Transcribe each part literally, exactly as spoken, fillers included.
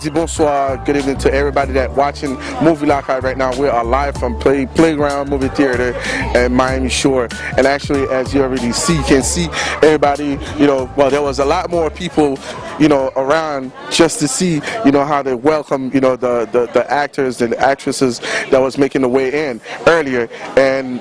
Di bonsoir, good evening to everybody that watching Movie Lakay right now. We are live from Play Playground Movie Theater in Miami Shore. And actually, as you already see, can see everybody, you know, well, there was a lot more people, you know, around just to see, you know, how they welcome, you know, the, the, the actors and actresses that was making the way in earlier. And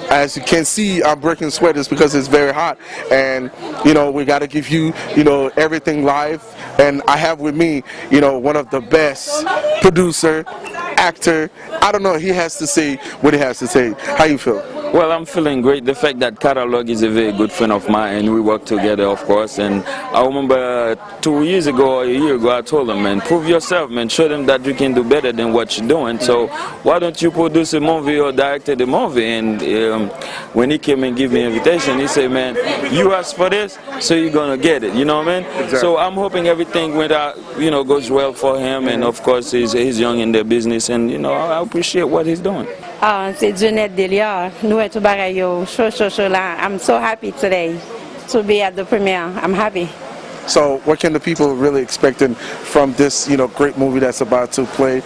as you can see, I'm breaking sweat. It's because it's very hot. And, you know, we got to give you, you know, everything live. And I have with me, you know, one of the best producer, actor. I don't know. He has to say what he has to say. How you feel? Well, I'm feeling great. The fact that Catalog is a very good friend of mine and we work together, of course. And I remember two years ago or a year ago, I told him, man, prove yourself, man. Show them that you can do better than what you're doing. So why don't you produce a movie or direct a movie? And um, when he came and gave me invitation, he said, man, you asked for this, so you're gonna get it. You know what I mean? Exactly. So I'm hoping everything went out, you know, goes well for him. And of course, he's, he's young in the business, and you know, I appreciate what he's doing. Ah, se Dieunette Delia. Nou wè tout bagay yo cho cho cho la. I'm so happy today to be at the premiere. I'm happy. So, what can the people really expecting from this, you know, great movie that's about to play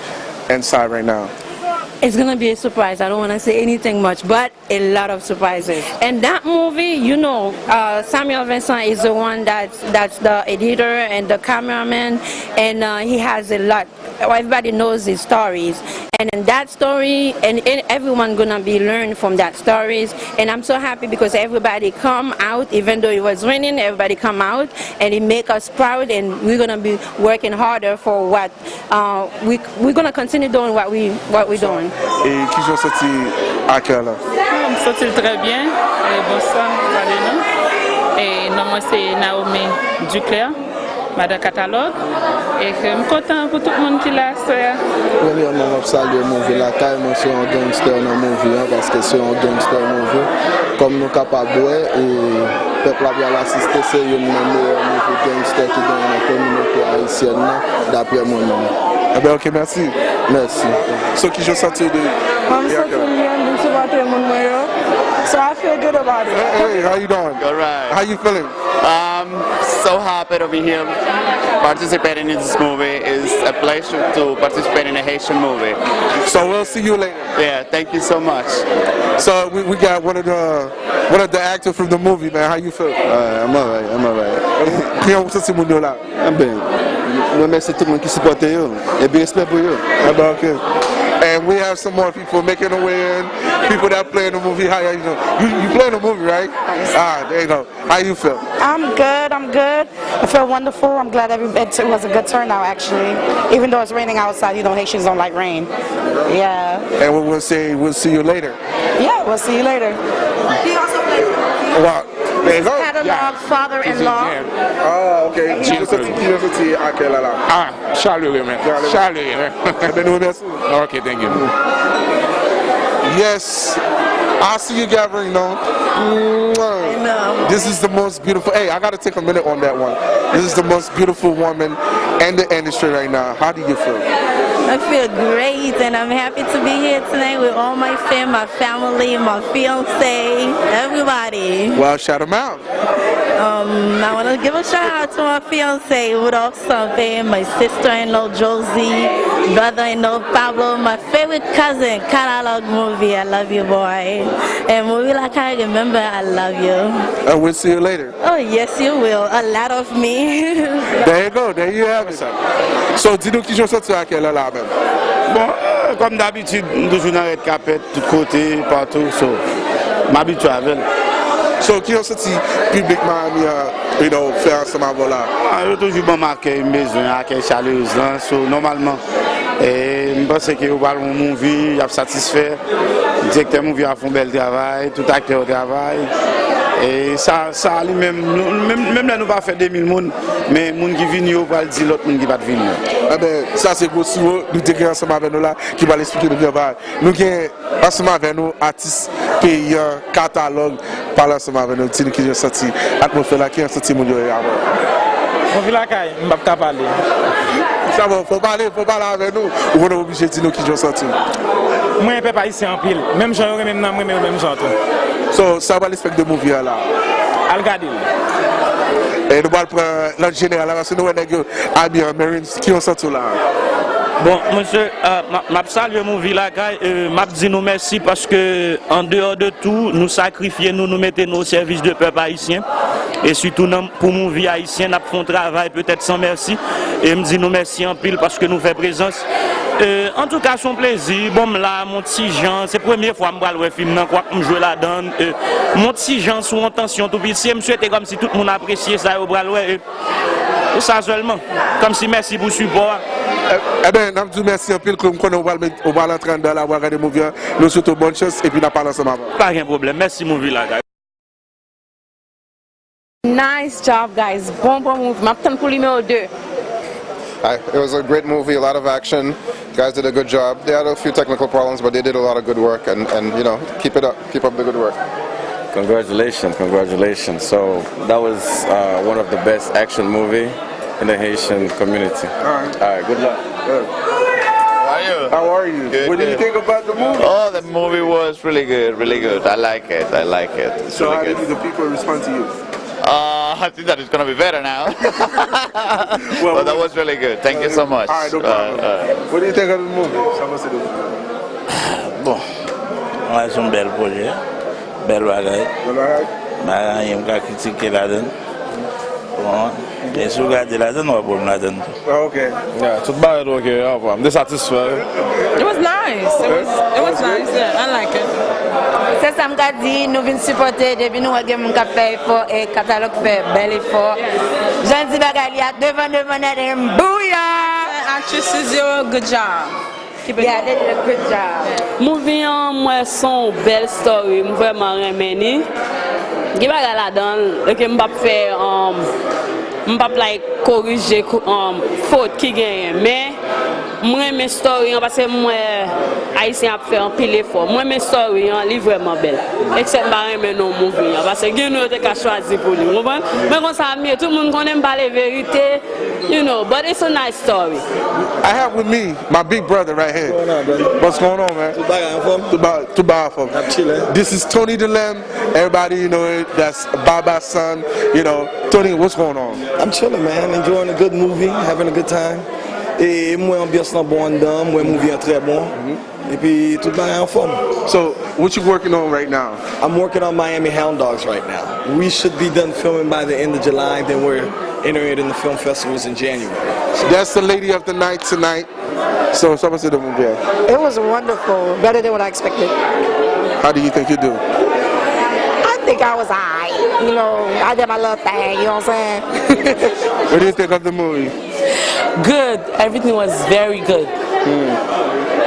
inside right now? It's gonna be a surprise. I don't wanna say anything much, but a lot of surprises. And that movie, you know, uh, Samuel Vincent is the one that's that's the editor and the cameraman, and uh, he has a lot. Everybody knows his stories, and in that story, and, and everyone gonna be learned from that stories. And I'm so happy because everybody come out, even though it was raining. Everybody come out, and it make us proud, and we're gonna be working harder for what uh, we we're gonna continue doing what we what we're doing. E kijan w santi akè la? M santi l trè byen. E bonswa, m salye nou. E non mwen se Naomi Duclair, madan Katalòg. E ke m kontan pou tout moun ki la aswè a. Premyèman, m ap salye Movie Lakay. Mwen se yon gangster nan movie an, paske se yon gangster movie. Kòm nou kapab wè, e pèp la pral asiste, se youn nan meyè movie gangster ki genyen nan kominote ayisyèn nan, daprè mwen menm. Ebyen, ok, mèsi. Mèsi. So, kijan w santi w de... Mwen, m santi m byen, m vin sipòte moun mwen yo. So I feel good about it. Hey, how you doing? All right. How you feeling? Um, so happy to be here participating in this movie. It's a pleasure to participate in a Haitian movie. So we'll see you later. Yeah, thank you so much. So we, we got one of the one of the actors from the movie, man. How you feel? Uh, I'm alright, I'm alright. Kijan w santi moun yo la? Anben, mwen remèsye tout moun ki sipòte yo. Epi respè pou yo. Ebyen, ok. And we have some more people making a way in. People that play in the movie. How you doing? You, you play in the movie, right? Ah, there you go. How you feel? I'm good. I'm good. I feel wonderful. I'm glad every, it was a good turnout, actually. Even though it's raining outside, you know, Haitians don't like rain. Yeah. And we will say we'll see you later. Yeah, we'll see you later. He also plays Wow. There you go. Catalog father-in-law. Ah, ok. Kijan w santi, kijan w santi akè la la? Ah, chalere, man. Chalere, man. Ebyen, nou remèsye. Ok, thank you. Yes. I see you, Gabrielle. This is the most beautiful. Hey, I gotta take a minute on that one. This is the most beautiful woman in the industry right now. How do you feel? I feel great, and I'm happy to be here tonight with all my fam, my family, my fiance, everybody. Well, shout them out. Um, I want to give a shout out to my fiance, Rudolph Sampé, my sister-in-law, Josie, brother-in-law, Pablo, my favorite cousin, Catalog Movie, I love you, boy. And Movie Lakay, remember, I love you. And we'll see you later. Oh, yes, you will. A lot of me. There you go. There you have it. So, di nou kijan w santi w akè la la menm? Bon, euh, kòm dabitid, m toujou nan red carpet, tout kote, patou, so, m abitye avè l. So, kijan w santi piblik Miami an, you know, fè ansanm avè w la? Ah, yo toujou ban m akèy m bezwen, akèy chalerez lan, so, nòmalman, e m panse ke yo pral yon movie, y ap satisfè. Direktè movie a fè yon bèl travay, tout aktè yo travay. E sa, sa li menm, nou, menm, menm lè nou pa fè de mil moun, men moun ki vini yo pral di lòt moun ki pa t vini yo. Enben, sa se gwo siwo, nou te gen ansanm avè nou la, ki pral esplike nou byen bagay. Nou gen ansanm avè nou atis peyi an, Katalòg, pale ansanm avè nou, di nou kijan w santi atmosfè la, kijan w santi moun yo ye avè w. Movie Lakay, m p ap ka pale. Sa bon, fò w pale, fò w pale avè nou. Ou konnen w oblije di nou kijan w santi w. M renmen pèp ayisyen anpil. Menm jan yo renmen m nan, m renmen yo menm jan tou. So, sa w pral espèk de movie a la? Al gade l. E nou pral pran lòt jeneral la, paske nou wè nèg yo abiye an Marines. Ki w santi w la? Bon, mesye, euh, m ap- m ap salye Movie Lakay, euh, m ap di nou mèsi paske an deyò de tou, nou sakrifye nou, nou mete nou o sèvis de pèp ayisyen. E sitou nan, pou Movie ayisyen, n ap fè yon travay petèt san mèsi. E m di nou mèsi anpil paske nou fè prezans. Euh, antouka, se yon plezi. Bon, m la, mon ti jan, se premye fwa m pral wè fim nan, kwak m jwe ladan l. Euh, mon ti jan sou yon tansyon tou piti. E m swete kòmsi tout moun apresye sa yo pral wè. E E sa sèlman. Kòmsi mèsi pou sipò a. Eben, n ap di w mèsi anpil, kou m konnen ou pral met- ou pral antre anndan la, ou pral gade movie an. Nou swete w bòn chans, epi n ap pale ansanm avè w. Pa gen pwoblèm. Mèsi Movie Lakay. Nice job, guys. Bon, bon move. M ap tann pou nimewo de. I, it was a great movie, a lot of action. Guys did a good job. They had a few technical problems, but they did a lot of good work. And, and you know, keep it up. Keep up the good work. Congratulations, congratulations. So that was uh, one of the best action movie in the Haitian community. All right. All right, good luck. How are you? What do you think about the movie? Oh, the movie was really good, really good. I like it. I like it. It's So how really did good. The people respond to you? Uh, I think that it's gonna be better now. But that was really good. Thank you so much. All right, no problem. What do you think of the movie? Sa w panse de movie? Bon, mwen se yon bèl pwojè, bèl bagay. Bagay anyen m ka kritike ladan. Bon, men si w gade ladan, w ap wè m ladan tou. Ah, ok. Yeah, tout bagay te ok, anfòm. M te satisfè. It was nice. It was, it was nice. Yeah, I like it. Se sa m ka di, nou vin sipòte depi nou wè gen moun k ap fè efò e Katalòg fè bèl efò. Jan di bagay li a devan devan nèt and booyah! Actresses yo, good job. Keep it Yeah, up. They did a good job. Movie an m wè se yon bèl story, m vrèman renmen li. Gen bagay ladan l ke m p ap fè um, m p ap like korije um, fot ki genyen, men m renmen story an paske m wè ayisyen ap fè anpil efò. M renmen story an, li vrèman bèl. Eksèp m pa renmen non movie an paske gen nou yo te ka chwazi pou li, w konprann? Men konsa m ye, tout moun konnen m pale verite. You know, but it's a nice story. I have with me my big brother right here. What's going on, man? Tout bagay anfòm? Tout bagay anfòm. This is Tony Delem. Everybody, you know, that's Baba's son. You know, Tony, what's going on? I'm chilling, man. Enjoying a good movie, having a good time. E mwen anbyans lan bon anndan, mwen movie an trè bon. Epi tout bagay anfòm. So, what you working on right now? I'm working on Miami Hound Dogs right now. We should be done filming by the end of July, then we're entering it in the film festivals in January. That's the lady of the night tonight. So, sa w panse de movie a? It was wonderful, better than what I expected. How do you think you do? I think I was alright. You know, I did my little thing, you know what I'm saying? What do you think of the movie? Good. Everything was very good.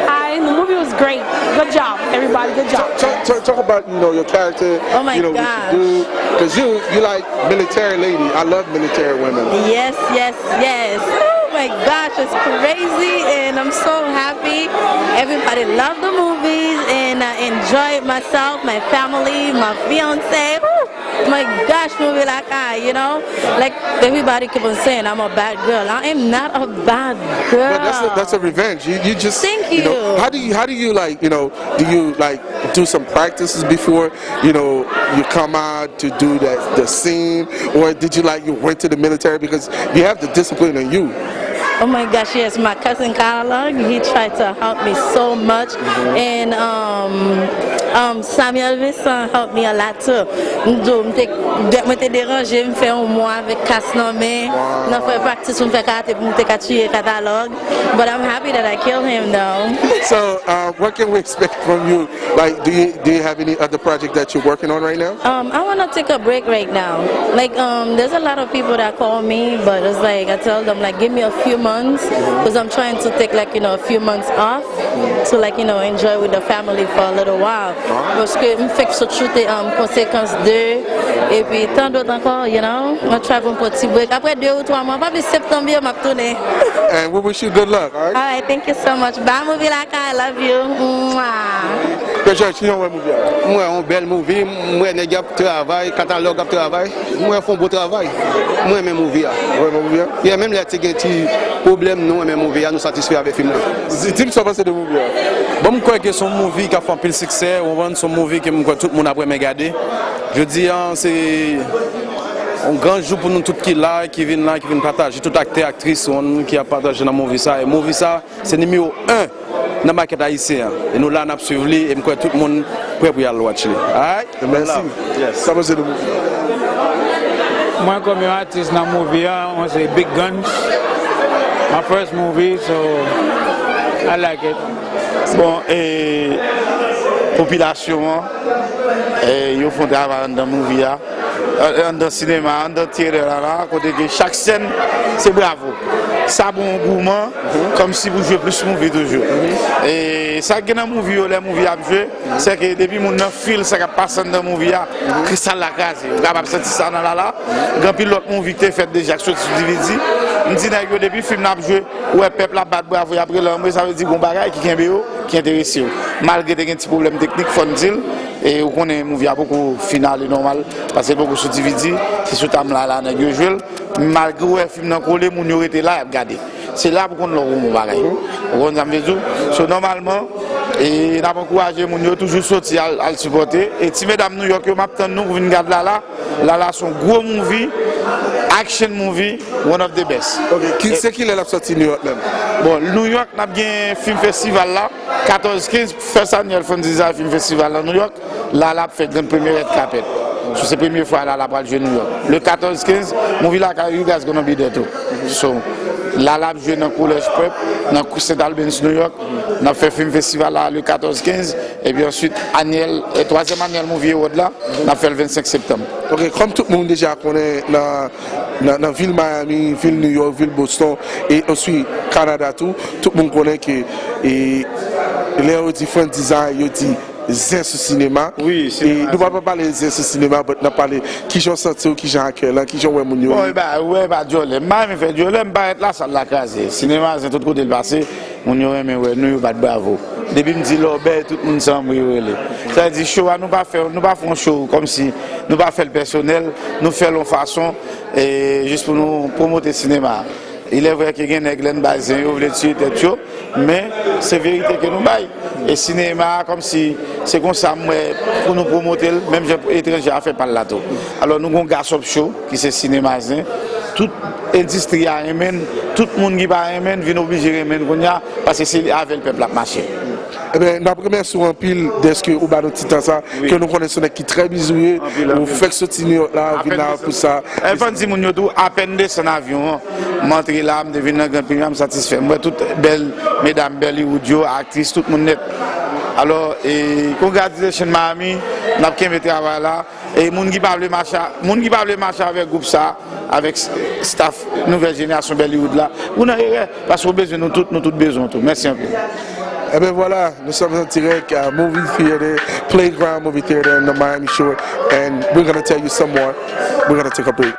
Hi, the movie was great. Good job, everybody. Good job. Talk, talk, talk about you know your character. Oh my You know what gosh. You do because you you like military lady. I love military women. Yes, yes, yes. Oh my gosh, it's crazy, and I'm so happy. Everybody loved the movies, and I enjoyed myself, my family, my fiance. Ooh, my gosh, movie like I, you know, like everybody keep on saying I'm a bad girl. I am not a bad girl. But that's a, that's a revenge. You you just Thank you know, you. how do you how do you like you know do you like do some practices before you know you come out to do that the scene, or did you like you went to the military because you have the discipline in you? Oh my gosh, yes, my cousin Kalog, he tried to help me so much. And um, um, Samuel Vincent helped me a lot too. M di w, m te, mwen te deranje, m fè yon mwa avèk kas nan men, nan fè practice pou m fè karate pou m te ka tiye Katalòg. But I'm happy that I killed him though. So, uh, what can we expect from you? Like, do you do you have any other project that you're working on right now? Um, I want to take a break right now. Like, um, there's a lot of people that call me, but it's like I tell them, like, give me a few months because I'm trying to take, like, you know, a few months off to, like, you know, enjoy with the family for a little while. Paske m fèk sot choute um, Konsekans de, epi tan dòt ankò, you know, mwen try pou m pran ti break. Apre de ou twa mwa, pa bliye septanm vini, m ap tounen. And we wish you good luck, all right? Alright, thank you so much. Bye, movie like I love you. Mwah. Pè Jòj, kijan w wè movie a? M wè yon bèl movie, m wè nèg y ap travay, Katalòg ap travay. M wè fè yon bon travay. M renmen movie a. Ou renmen movie a? Yeah, menm lè ti gen ti pwoblèm, nou renmen movie a, nou satisfè avèk fim nan. Di m sa w panse de movie a. Bon, m kwè ke se yon movie k ap fè anpil siksè, ou konprann, se yon movie ke m kwè tout moun ap renmen gade. Jodi a, se Yon gran jou pou nou tout ki la, ki vin la, ki vin pataje, tout aktè, aktris, moun ki ap pataje nan movie sa. E movie sa, se nimewo en nan makèt ayisyen an. E nou la, n ap swiv li, e m kwè tout moun prè pou y al watch li. Alright? Mèsi. Sa panse de movie? Mwen kòm yon atis nan movie an, mwen se Big Guns. My first movie, so I like it. Bon, e popilasyon an, e yo fè yon travay anndan movie a, anndan sinema, anndan theater la, la, kote ke chak sèn se bravo. Sa bon gouman, kòmsi pou jwe plis movie toujou. E sa k gen nan movie yo, lè movie ap jwe, se ke depi moun nan feel sa k ap pase anndan movie a, kristal la kraze. Ou kapab santi sa nan Lala. Gen anpil lòt movie ki te fèt deja ki soti sou D V D. M di nèg yo, depi fim nan ap jwe, ou wè pèp la ap bat bravo, y ap rele anmwe, sa vle di gon bagay ki kenbe yo, ki enterese yo. Malgre te gen ti pwoblèm teknik, fò n di l, e ou konnen movie a poko finale nòmal, paske l poko sou D V D, se sou tam la, la nèg yo jwe l. Malgre ou wè fim nan kole, moun yo rete la, y ap gade. Se la pou konn lè w bon bagay. Ou konn sa m vle di w? So, nòmalman, e n ap ankouraje moun yo toujou soti al, al sipòte. E ti medam New York yo, m ap tann nou pou vin gad Lala. Lala se yon gwo movie, action movie, one of the best. Ok, ki, se kilè l ap sòti New York menm? Bon, New York, n ap gen film festival la, katòz kenz, Fès Anyèl Franz Dzizay Film Festival nan New York. Lala ap fè grann premye Red Carpet. So, se premye fwa Lala pral jwe New York. Le katòz kenz, movie la ka, you guys gonna be there too. So, Lala ap jwe nan College Prep, nan Saint Albans, New York. N ap fè film festival la le katòz kenz, epi answit, anyèl, e twazyèm anyèl Movie Award la, n ap fè l vennsenk septanm. Ok, kòm tout moun deja konnen nan, nan, nan vil Miami, vil New York, vil Boston, e osi Kanada tou, tout moun konnen ke, e, lè yo di Franz Dzizay, yo di zen sou sinema. Wi, e sinema nou pa, zen. Pa pale zen sou sinema, but n ap pale kijan w santi w, kijan akèy lan, kijan w wè moun yo. Bon, e ba, ou wè, e ba dyòlè. M pa renmen fè dyòlè, m parèt la, sal la kraze. Sinema zen tout kote l pase, moun yo renmen wè nou, yo bat bravo. Depi m di Lòbèy, tout moun sanm yo rele. Sa vle di show a, nou pa fè, nou pa fè yon show kòmsi, nou pa fè l pèsonèl, nou fè l yon fason, e, jis pou nou pwomote sinema a. Il est vrai ke gen nèg lè n bay zen yo vle tiye tèt yo, men se verite ke nou bay. E sinema a, kòmsi se konsa m wè pou nou pwomote l, menm jan etranje a fè pa l la tou. Alò, nou gon Gasop Show, ki se sinema zen. Tout endistri a renmen n, tout moun ki pa renmen n vin oblije renmen n kounye a, paske se avè l pèp la ap mache. Ebyen, n ap remèsye w anpil dèske ou ba nou ti tan sa, wi, ke nou konnen se yon nèg ki trè bizi w ye, anpil, ou anpil, fèk soti New York la, vin la pou sa. Apèn desann. E, fò n di moun yo tou, apèn desann avyon an, m antre la, m te vin nan Grand Prix a, m satisfè. M wè tout bèl medam Bollywood yo, aktris, tout moun nèt. Alò, e, congratulations Miami, n ap kenbe travay la. E moun ki pa vle mache a, moun ki pa vle mache avèk gwoup sa, avèk s-, staff nouvèl jenerasyon Bollywood la, ou nan erè, paske ou bezwen nou tout, nou tout bezwen w tou. Mèsi anpil. Ebyen vwala, nous sommes en direct à Movie Theater, Playground Movie Theater in the Miami Shore, and we're gonna tell you some more. We're gonna take a break.